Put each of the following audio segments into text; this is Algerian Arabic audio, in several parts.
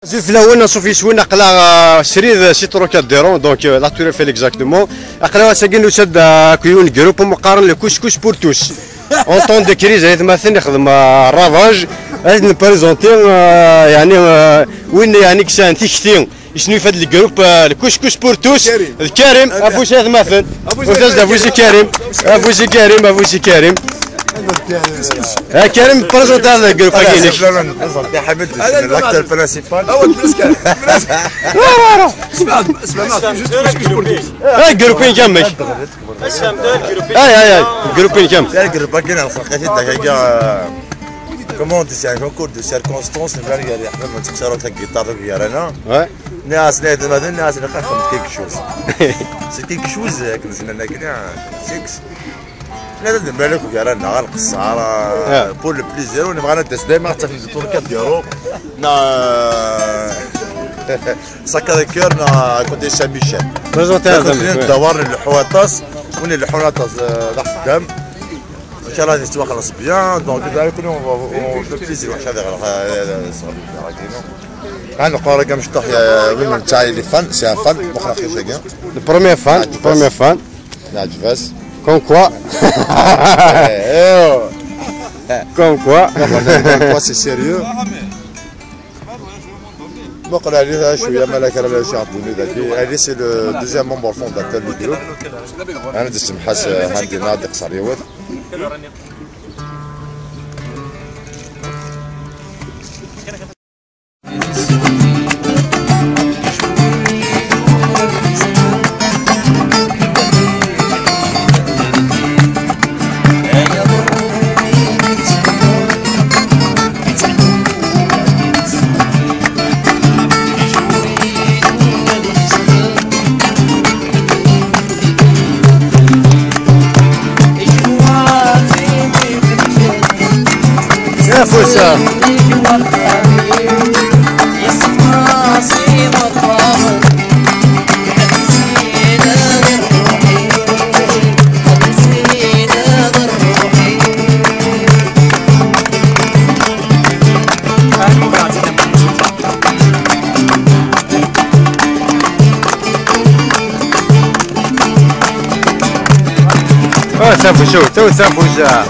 زيد الاول نشوف يسوينا قلا سريد سي تروكاديرون donc la tour Eiffel exactement اقلا ساكن وسد كيون groupe مقارن le couscous pour tous en temps de crise هذا مثلا يخدم ravage غادي ن présenter يعني وين يعني كسان تيكتي شنو في هذا ال groupe ال couscous pour tous الكريم افوش هذا مثلا افوش كريم افوش كريم افوش كريم ها كريم présente هذا ال groupe كاينك يا حمد l'acteur principal اول بريسكال اسمع اسمع juste ها ال groupe كامل اي اي اي ال groupe كامل ال groupe كاين لقيت comment c'est un concours de circonstances نبان قال يا حمد ما تخسروا تا الجيتار ديال انا ناس نادي مثلا ناس اللي خدمت quelque chose c'est quelque chose كنا كنا سكس لا بالك وقال غير القصاره pour le plaisir ونبغى ندس دائما حتى في التركات ديالو نا Sacré-Cœur نا côté Saint-Michel présenter هذا دوار الحواطاس وين الحواطاس قدام ان شاء الله يتوخلص bien donc يكون le plaisir واش هذا غير نقرا كاع مشطح وين تاع les fans c'est un fan مخرج خير ال premier fan premier fan نعجبس comme quoi comme quoi quoi c'est sérieux بقول عليه شوية مالك راه شي عبدوني ذاك هذه c'est le deuxième membre fondateur du groupe انا دست محاس عندي ناطق صريوات. يا فوسة اه تو تافوشة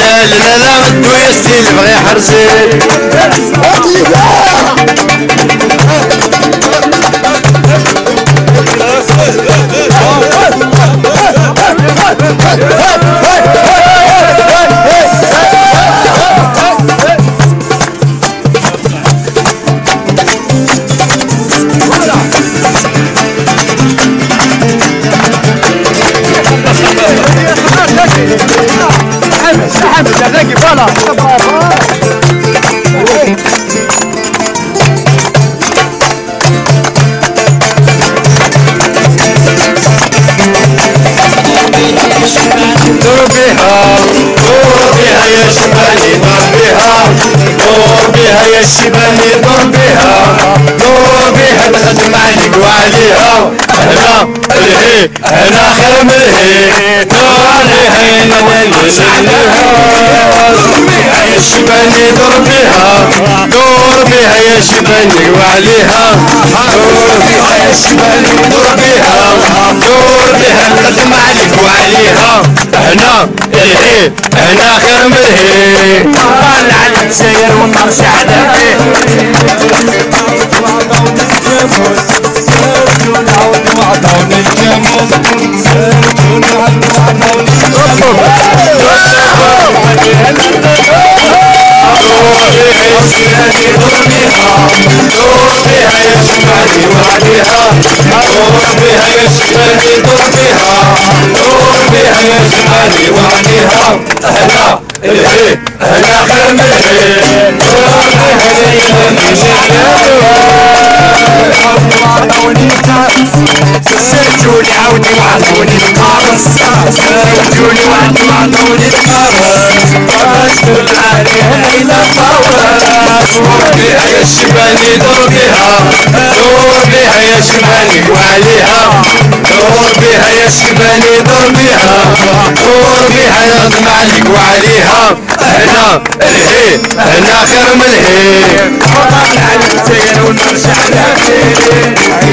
لا لا لا ردو يا سي بغي حرزين. دور بها دور بها يا شبالي دور بها دور بها يا شبالي دور بها دور بها تخدم عليك وعليها هنا الهي هنا خير من الهي دور عليها دور بها يا شبالي دور بها دور بها يا شبالي وعليها دور بها يا شبالي دور بها دور بها تخدم عليك وعليها هنا الهي هنا خير من الهي طالع الجزائر ونرجع لها. دور بها يا شمالي وعليها دور بها يا شمالي دور بها دور بها يا شمالي وعليها هنا الهي هنا خير من الهي دور بها يا سجوني عاودي وعطوني القارص سجوني وعدي وعطوني القارص واشكل عليها إلى طاوس. دور بها يا شمالي دور بها دور بها يا شمالي وعليها دور بها يا شمالي دور بها دور بها نخدم عليك وعليها هنا الهي هنا خير من الهي طالع الجزائر ونرجع لها.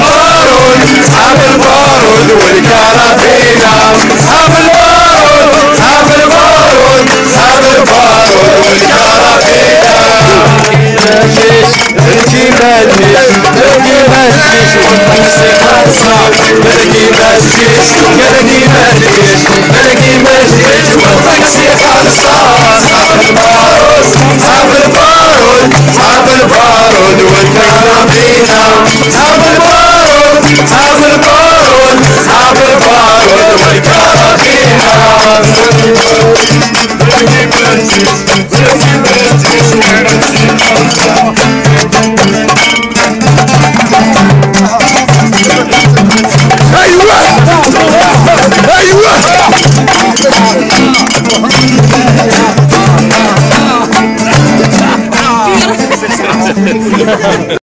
أصحاب البارود والكرابينا أصحاب البارود أصحاب البارود أصحاب البارود والكرابينا. ملكي ما تجيش ملكي ما تجيش والطاكسي خالصة ملكي ما تجيش ملكي ما تجيش ملكي ما تجيش والطاكسي خالصة. أصحاب البارود أصحاب البارود أصحاب البارود والكرابينا أصحاب البارود أصحاب البارود أصحاب البارود والكرابينا. ايوه ايوه.